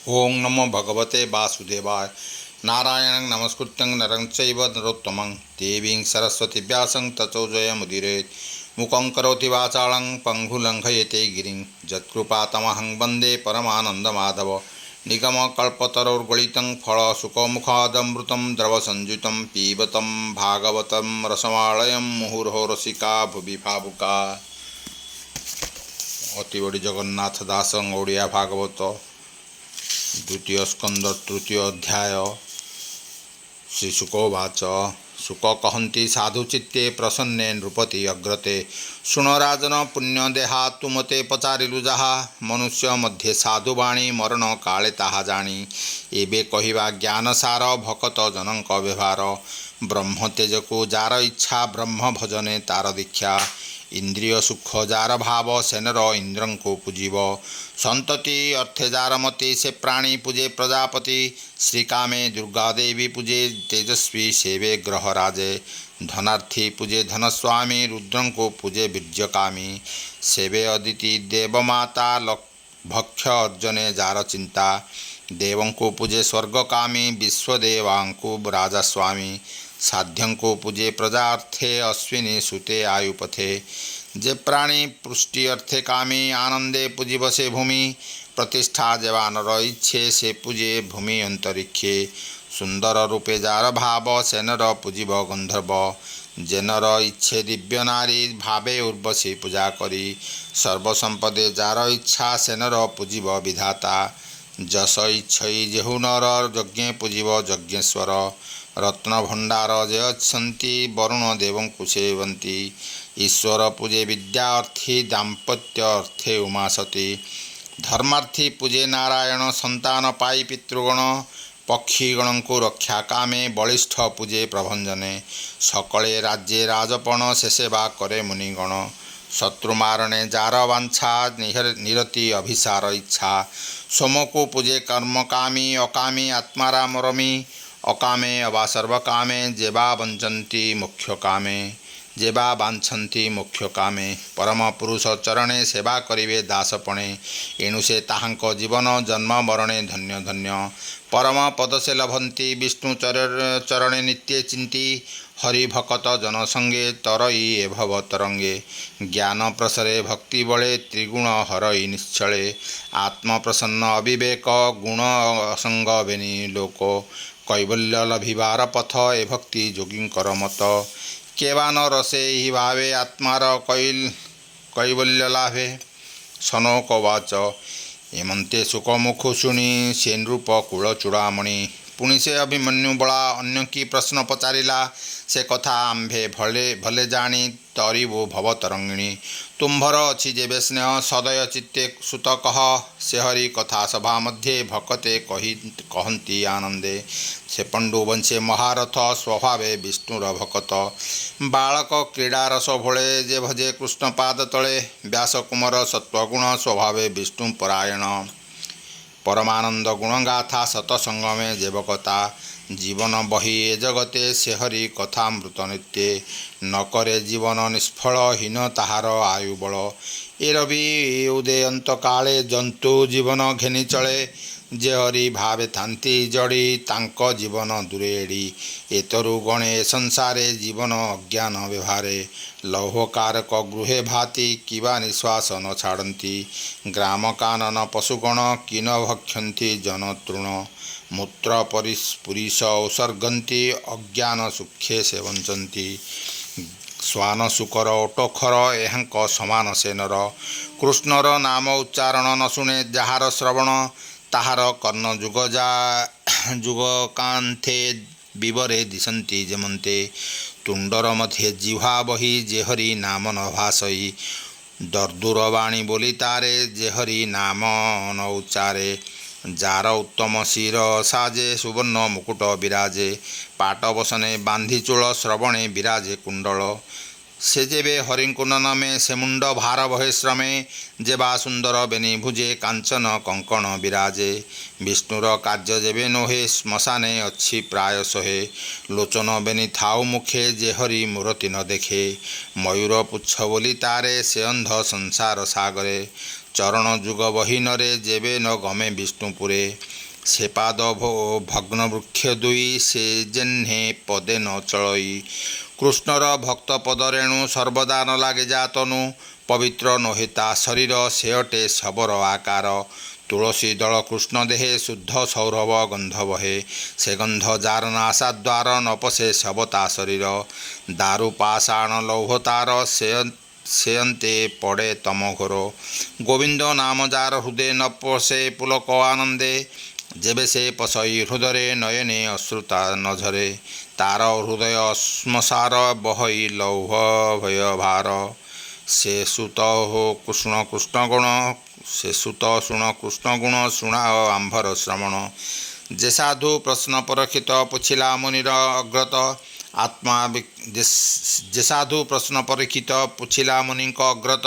ଓଁ ନମୋ ଭଗବତେ ବାସୁଦେବାୟ। ନାରାୟଣଂ ନମସ୍କୃତ୍ୟଂ ନରଂ ଚୈବ ନରୋତ୍ତମଂ ଦେବୀଂ ସରସ୍ୱତୀ ବ୍ୟାସଂ ତତୋ ଜୟମୁଦୀରୟେତ୍। ମୁକଂ କରୋତି ବାଚାଳଂ ପଙ୍ଗୁଂ ଲଙ୍ଘୟତେ ଗିରିଂ ଯତ୍କୃପା ତମହଂ ବନ୍ଦେ ପରମାନନ୍ଦମାଧବ। ନିଗମକଳ୍ପତରୋର୍ଗଳିतं ଫଳଶୁକମୁଖାଦମୃतं ଦ୍ରବସଞ୍ଜୁतं ପିବतं ଭାଗବतं ରସମାଳୟं ମୁହୁର୍ହୋ ରସିକା ଭୁବି ଭାବୁକା। ଅତିବଡ଼ି ଜଗନ୍ନାଥ ଦାସଙ୍କ ଓଡ଼ିଆ ଭାଗବତ, ଦ୍ୱିତୀୟ ସ୍କନ୍ଦ, ତୃତୀୟ ଅଧ୍ୟାୟ। ଶ୍ରୀ ଶୁକୋବାଚ। ଶୁକ କହନ୍ତି, ସାଧୁ ଚିତ୍ତେ ପ୍ରସନ୍ନେ ନୃପତି ଅଗ୍ରତେ, ଶୁଣ ରାଜନ, ପୁଣ୍ୟ ଦେହା, ତୁ ମୋତେ ପଚାରିଲୁ ଯାହା। ମନୁଷ୍ୟ ମଧ୍ୟେ ସାଧୁବାଣୀ, ମରଣ କାଳେ ତାହା ଜାଣି। ଏବେ କହିବା ଜ୍ଞାନ ସାର, ଭକତ ଜନଙ୍କ ବ୍ୟବହାର। ବ୍ରହ୍ମ ତେଜକୁ ଯାର ଇଚ୍ଛା, ବ୍ରହ୍ମ ଭଜନେ ତାର ଦୀକ୍ଷା। ଇନ୍ଦ୍ରିୟ ସୁଖ ଯାର ଭାବ, ସେ ନର ଇନ୍ଦ୍ରଙ୍କୁ ପୂଜିବ। ସନ୍ତତି ଅର୍ଥେ ଯାର ମତି, ସେ ପ୍ରାଣୀ ପୂଜେ ପ୍ରଜାପତି। ଶ୍ରୀକାମେ ଦୁର୍ଗା ଦେବୀ ପୂଜେ, ତେଜସ୍ୱୀ ସେବେ ଗ୍ରହ ରାଜେ। ଧନାର୍ଥୀ ପୂଜେ ଧନସ୍ୱାମୀ, ରୁଦ୍ରଙ୍କୁ ପୂଜେ ବୀର୍ଯ୍ୟକାମୀ। ସେବେ ଅଦିତି ଦେବମାତା, ଭକ୍ଷ ଅର୍ଜନେ ଯାର ଚିନ୍ତା। ଦେବଙ୍କୁ ପୂଜେ ସ୍ୱର୍ଗକାମୀ, ବିଶ୍ୱଦେବାଙ୍କୁ ରାଜାସ୍ୱାମୀ। ସାଧ୍ୟଙ୍କୁ ପୂଜେ ପ୍ରଜା ଅର୍ଥେ, ଅଶ୍ୱିନୀ ସୁତେ ଆୟୁପଥେ। ଯେ ପ୍ରାଣୀ ପୃଷ୍ଟି ଅର୍ଥେ କାମୀ, ଆନନ୍ଦେ ପୂଜିବ ସେ ଭୂମି। ପ୍ରତିଷ୍ଠା ଯେବାନର ଇଚ୍ଛେ, ସେ ପୂଜେ ଭୂମି ଅନ୍ତରୀକ୍ଷେ। ସୁନ୍ଦର ରୂପେ ଯାର ଭାବ, ସେ ନର ପୂଜିବ ଗନ୍ଧର୍ବ। ଯେ ନର ଇଚ୍ଛେ ଦିବ୍ୟ ନାରୀ, ଭାବେ ଉର୍ବଶୀ ପୂଜା କରି। ସର୍ବସମ୍ପଦେ ଯାର ଇଚ୍ଛା, ସେ ନର ପୂଜିବ ବିଧାତା। ଯଶ ଇଚ୍ଛଇ ଯେହୁ ନର, ଯଜ୍ଞେ ପୂଜିବ ଯଜ୍ଞେଶ୍ୱର। ରତ୍ନଭଣ୍ଡାର ଯେ ଅଛନ୍ତି, ବରୁଣ ଦେବଙ୍କୁ ସେବନ୍ତି। ଈଶ୍ୱର ପୂଜେ ବିଦ୍ୟା ଅର୍ଥୀ, ଦାମ୍ପତ୍ୟ ଅର୍ଥେ ଉମାସତୀ। ଧର୍ମାର୍ଥୀ ପୂଜେ ନାରାୟଣ, ସନ୍ତାନ ପାଇ ପିତୃଗଣ। ପକ୍ଷୀଗଣଙ୍କୁ ରକ୍ଷା କାମେ, ବଳିଷ୍ଠ ପୂଜେ ପ୍ରଭଞ୍ଜନେ। ସକଳେ ରାଜ୍ୟେ ରାଜପଣ, ସେ ସେବା କରେ ମୁନିଗଣ। ଶତ୍ରୁ ମାରଣେ ଯାର ବାଞ୍ଛା, ନିରତି ଅଭିସାର ଇଚ୍ଛା। ସୋମକୁ ପୂଜେ କର୍ମକାମୀ, ଅକାମୀ ଆତ୍ମାରାମ ରମି। ଅକାମେ ଅବା ସର୍ବକାମେ, ଯେବା ବଞ୍ଚନ୍ତି ମୋକ୍ଷ କାମେ, ଯେବା ବାଞ୍ଛନ୍ତି ମୋକ୍ଷ କାମେ। ପରମ ପୁରୁଷ ଚରଣେ ସେବା କରିବେ ଦାସପଣେ, ଏଣୁ ସେ ତାହାଙ୍କ ଜୀବନ ଜନ୍ମ ମରଣେ ଧନ୍ୟ ଧନ୍ୟ। ପରମ ପଦ ସେ ଲଭନ୍ତି, ବିଷ୍ଣୁ ଚରଣେ ନିତ୍ୟେ ଚିନ୍ତି। ହରି ଭକତ ଜନ ସଙ୍ଗେ ତରଇ ଏ ଭବ ତରଙ୍ଗେ। ଜ୍ଞାନ ପ୍ରସରେ ଭକ୍ତି ବଳେ, ତ୍ରିଗୁଣ ହରଇ ନିଶ୍ଚଳେ। ଆତ୍ମପ୍ରସନ୍ନ ଅବିବେକ, ଗୁଣ ଅସଙ୍ଗ ବେନି ଲୋକ। କୈବଲ୍ୟ ଲଭିବାର ପଥ, ଏ ଭକ୍ତି ଯୋଗୀଙ୍କର ମତ। କେବା ନ ରସେ ଏହି ଭାବେ, ଆତ୍ମାର କୈବଲ୍ୟ ଲାଭେ। ସନକବାଚ। ଏମନ୍ତେ ଶୁକମୁଖୁ ଶୁଣି ସେ ନୃପ କୂଳ ଚୂଡ଼ାମଣି, ପୁଣି ସେ ଅଭିମନ୍ୟୁ ବଳା ଅନ୍ୟ କି ପ୍ରଶ୍ନ ପଚାରିଲା। ସେ କଥା ଆମ୍ଭେ ଭଲେ ଭଲେ ଜାଣି ତରିବୁ ଭବ ତରଙ୍ଗିଣୀ। ତୁମ୍ଭର ଅଛି ଯେବେ ସ୍ନେହ, ସଦୟ ଚିତ୍ତେ ସୁତ କହ। ସେ ହରି କଥା ସଭା ମଧ୍ୟେ ଭକତେ କହି କହନ୍ତି ଆନନ୍ଦେ। ସେ ପଣ୍ଡୁ ବଂଶେ ମହାରଥ, ସ୍ୱଭାବେ ବିଷ୍ଣୁର ଭକତ। ବାଳକ କ୍ରୀଡ଼ା ରସ ଭୋଳେ, ଯେ ଭଜେ କୃଷ୍ଣ ପାଦ ତଳେ। ବ୍ୟାସ କୁମର ସତ୍ୱଗୁଣ, ସ୍ୱଭାବେ ବିଷ୍ଣୁ ପରାୟଣ। ପରମାନନ୍ଦ ଗୁଣଗାଥା, ସତସଙ୍ଗମେ ଯେବକତା। ଜୀବନ ବହି ଏ ଜଗତେ, ସେ ହରି କଥାମୃତ ନିତ୍ୟେ। ନ କରେ ଜୀବନ ନିଷ୍ଫଳ, ହୀନ ତାହାର ଆୟୁ ବଳ। ଏ ରବି ଉଦୟନ୍ତ କାଳେ, ଜନ୍ତୁ ଜୀବନ ଘେନି ଚଳେ। ଯେ ହରି ଭାବେ ଥାନ୍ତି ଜଡ଼ି, ତାଙ୍କ ଜୀବନ ଦୂରେ ଏଡ଼ି। ଏତରୁ ଗଣେ ଏ ସଂସାରେ, ଜୀବନ ଅଜ୍ଞାନ ବ୍ୟବହାରେ। ଲୌହକାରକ ଗୃହେ ଭାତି, କିବା ନିଶ୍ୱାସ ନ ଛାଡ଼ନ୍ତି। ଗ୍ରାମ କାନନ ପଶୁଗଣ, କି ନ ଭକ୍ଷନ୍ତି ଜନ ତୃଣ। ମୂତ୍ର ପୁରିଷ ଉତ୍ସର୍ଗନ୍ତି, ଅଜ୍ଞାନ ସୁଖେ ସେ ବଞ୍ଚନ୍ତି। ଶ୍ୱାନ ଶୂକର ଓଟଖର, ଏହାଙ୍କ ସମାନ ସେ ନର। କୃଷ୍ଣର ନାମ ଉଚ୍ଚାରଣ ନ ଶୁଣେ ଯାହାର ଶ୍ରବଣ, ତାହାର କର୍ଣ୍ଣ ଯୁଗ ଯା ଯୁଗକାନ୍ଥେ ବିବରେ ଦିଶନ୍ତି ଯେମନ୍ତେ। ତୁଣ୍ଡର ମଧ୍ୟେ ଜିହ୍ୱା ବହି, ଯେ ହରି ନାମ ନ ଭାସଇ। ଦର୍ଦୁର ବାଣୀ ବୋଲି ତାରେ, ଯେ ହରି ନାମ ନ ଉଚ୍ଚାରେ। ଯାର ଉତ୍ତମ ଶିର ସାଜେ, ସୁବର୍ଣ୍ଣ ମୁକୁଟ ବିରାଜେ। ପାଟ ବସନେ ବାନ୍ଧି ଚୂଳ, ଶ୍ରବଣେ ବିରାଜେ କୁଣ୍ଡଳ। ସେ ଯେବେ ହରିଙ୍କୁ ନ ନମେ, ସେ ମୁଣ୍ଡ ଭାର ବହେ ଶ୍ରମେ। ଯେବା ସୁନ୍ଦର ବେନି ଭୁଜେ, କାଞ୍ଚନ କଙ୍କଣ ବିରାଜେ। ବିଷ୍ଣୁର କାର୍ଯ୍ୟ ଯେବେ ନୋହେ, ଶ୍ମଶାନେ ଅଛି ପ୍ରାୟ ଶହେ। ଲୋଚନ ବେନି ଥାଉ ମୁଖେ, ଯେ ହରି ମୂରତି ନ ଦେଖେ। ମୟୂର ପୁଚ୍ଛ ବୋଲି ତାରେ, ସେ ଅନ୍ଧ ସଂସାର ସାଗରେ। ଚରଣ ଯୁଗ ବହିନରେ ଯେବେ ନ ଗମେ ବିଷ୍ଣୁପୁରେ। ସେ ପାଦ ଭଗ୍ନ ବୃକ୍ଷ ଦୁଇ, ସେ ଯେହ୍ନେ ପଦେ ନ ଚଳଇ। କୃଷ୍ଣର ଭକ୍ତ ପଦ ରେଣୁ ସର୍ବଦା ନ ଲାଗେ ଯା ତନୁ, ପବିତ୍ର ନୋହେ ତା ଶରୀର, ସେ ଅଟେ ଶବର ଆକାର। ତୁଳସୀ ଦଳ କୃଷ୍ଣ ଦେହେ, ଶୁଦ୍ଧ ସୌରଭ ଗନ୍ଧ ବହେ। ସେ ଗନ୍ଧ ଯାର ନାସାଦ୍ୱାର ନ ପଶେ ଶବ ତା ଶରୀର। ଦାରୁ ପାଷାଣ ଲୌହ ତାର, ସେ ଅନ୍ତେ ପଡ଼େ ତମ ଘୋର। ଗୋବିନ୍ଦ ନାମ ଯାର ହୃଦେ ନ ପଶେ ପୁଲକ ଆନନ୍ଦେ, ଯେବେ ସେ ପଶଇ ହୃଦରେ ନୟନେ ଅଶ୍ରୁତା ନ ଝରେ, ତାର ହୃଦୟ ଶ୍ମଶାର ବହଇ ଲୌହ ଭୟ ଭାର। ସେ ସୁତ ହୋ କୃଷ୍ଣ କୃଷ୍ଣ ଗୁଣ, ସେ ସୁତ ଶୁଣ କୃଷ୍ଣ ଗୁଣ ଶୁଣାଅ ଆମ୍ଭର ଶ୍ରବଣ। ଯେ ସାଧୁ ପ୍ରଶ୍ନ ପରୀକ୍ଷିତ ପୁଛିଲା ମୁନିର ଅଗ୍ରତ ଆତ୍ମା, ଯେ ସାଧୁ ପ୍ରଶ୍ନ ପରୀକ୍ଷିତ ପୁଛିଲା ମୁନିଙ୍କ ଅଗ୍ରତ,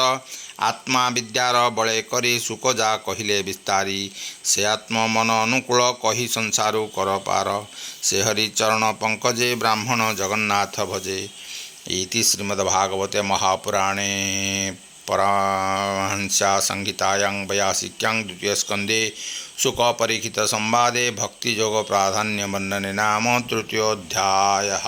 ଆତ୍ମା ବିଦ୍ୟାର ବଳେ କରି ଶୁକ ଯା କହିଲେ ବିସ୍ତାରି। ସେ ଆତ୍ମ ମନ ଅନୁକୂଳ କହି ସଂସାରୁ କର ପାର, ସେ ହରି ଚରଣ ପଙ୍କଜେ ବ୍ରାହ୍ମଣ ଜଗନ୍ନାଥ ଭଜେ। ଇତି ଶ୍ରୀମଦ୍ଭାଗବତେ ମହାପୁରାଣେ ପରମହଂସ୍ୟା ସଂହିତାୟାं ବୟାସିକ୍ୟାं ଦ୍ୱିତୀୟ ସ୍କନ୍ଧେ ଶୁକ ପରୀକ୍ଷିତ ସମ୍ବାଦେ ଭକ୍ତିଯୋଗ ପ୍ରାଧାନ୍ୟ ବର୍ଣ୍ଣନେ ନାମ ତୃତୀୟୋऽଧ୍ୟାୟः।